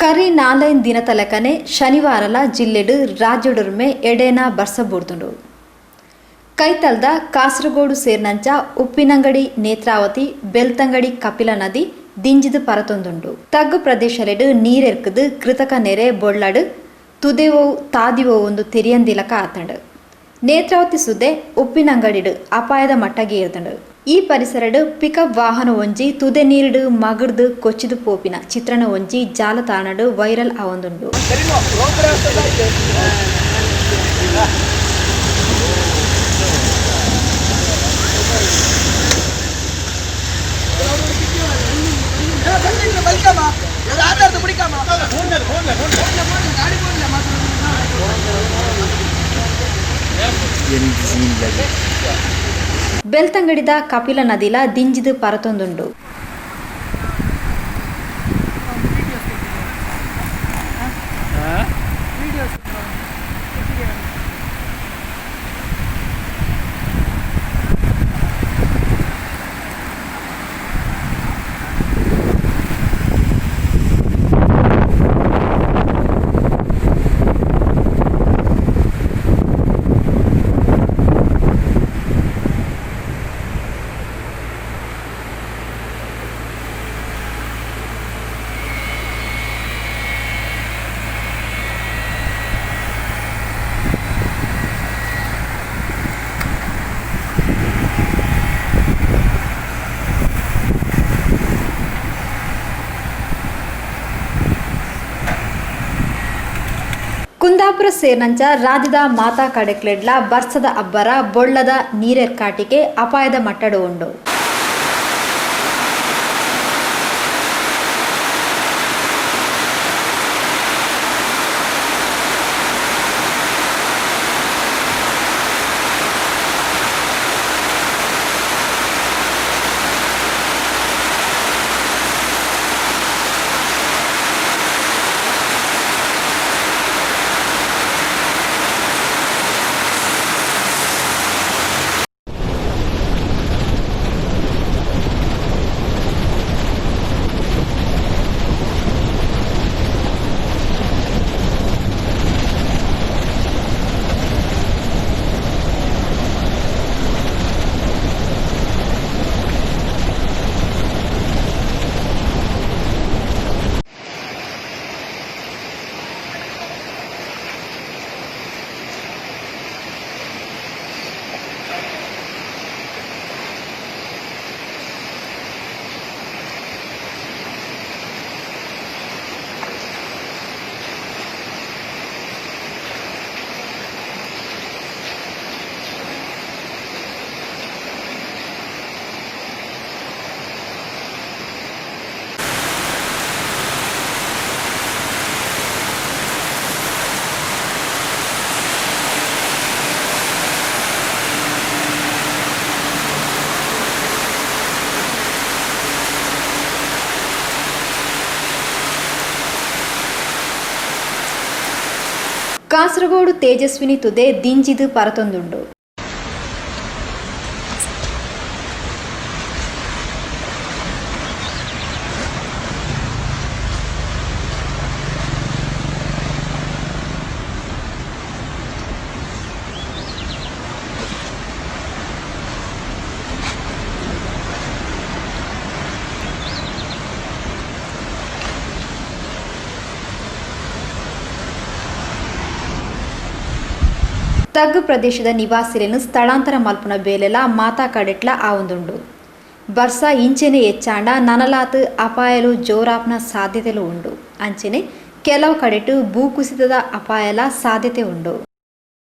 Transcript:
ಕರಿ ನಾಲೈನ್ ದಿನತಲಕನೆ ಶನಿವಾರಲ ಜಿಲ್ಲೆಡ್ ರಾಜ್ಯಡೊರ್ಮೆ ಎಡೇನ ಬರ್ಸ ಬೂರ್ದುಂಡು. ಕೈತಲ್ದ ಕಾಸರಗೋಡು ಸೇರ್ನಂಚ ಉಪ್ಪಿನಂಗಡಿ ನೇತ್ರಾವತಿ, ಬೆಲ್ತಂಗಡಿ ಕಪಿಲ ನದಿ ದಿಂಜಿದ್ ಪರತೊಂದುಂಡು. ತಗ್ಗು ಪ್ರದೇಶಲೆಡ್ ನೀರೆರ್ಕುದು ಕೃತಕ ನೆರೆ ಬೊಳ್ಳಡ್ ತುದೆವೋ ತಾದಿವೋ ಒಂದು ತೆರಿಯಂದಿಲಕ ಆತಂಡ್. ನೇತ್ರಾವತಿ ಸುದೆ ಉಪ್ಪಿನಂಗಡಿಡ್ ಅಪಾಯದ ಮಟ್ಟಗ್ ಏರ್ದುಂಡು. ಈ ಪರಿಸರಡ್ ಪಿಕಪ್ ವಾಹನ ಒಂಜಿ ತುದೆ ನೀರುಡು ಮಗುರ್ದು ಕೊಚ್ಚಿದು ಪೋಪಿನ ಚಿತ್ರಣ ಒಂಜಿ ಜಾಲತಾಣಡ್ ವೈರಲ್ ಆವೊಂದುಂಡು. ಬೆಲ್ತಂಗಡಿದ ಕಪಿಲ ನದಿಲ ದಿಂಜಿದ್ ಪರತೊಂದುಂಡು. ಕುಂದಾಪುರ ಸೇರ್ನಂಚ ರಾಜ್ಯದ ಮಾತಾ ಕಡೆಕ್ಲೆಡ್ಲ ಬರ್ಸದ ಅಬ್ಬರ ಬೊಳ್ಳದ ನೀರೆರ್ಕಾಟಿಗೆ ಅಪಾಯದ ಮಟ್ಟಡು ಉಂಡು. ಕಾಸರಗೋಡು ತೇಜಸ್ವಿನಿ ತುದೆ ದಿಂಜಿದು ಪರತೊಂದುಂಡು. ತಗ್ಗು ಪ್ರದೇಶದ ನಿವಾಸಿలను ಸ್ಥಳಾಂತರ ಮಲ್ಪುನ ಬೇಲೆಲ ಮಾತಾ ಕಡೆಟ್ಲ ಆವೊಂದುಂಡು. ಬರ್ಸ ಇಂಚೆನೆ ಎಚ್ಚಾಂಡ ನನಲಾತ್ ಅಪಾಯಲು ಜೋರಾಪ್ನ ಸಾಧ್ಯತೆಲು ಉಂಡು. ಅಂಚೆನೆ ಕೆಲವು ಕಡೆಟ್ ಭೂಕುಸಿತದ ಅಪಾಯಲ ಸಾಧ್ಯತೆ ಉಂಡು.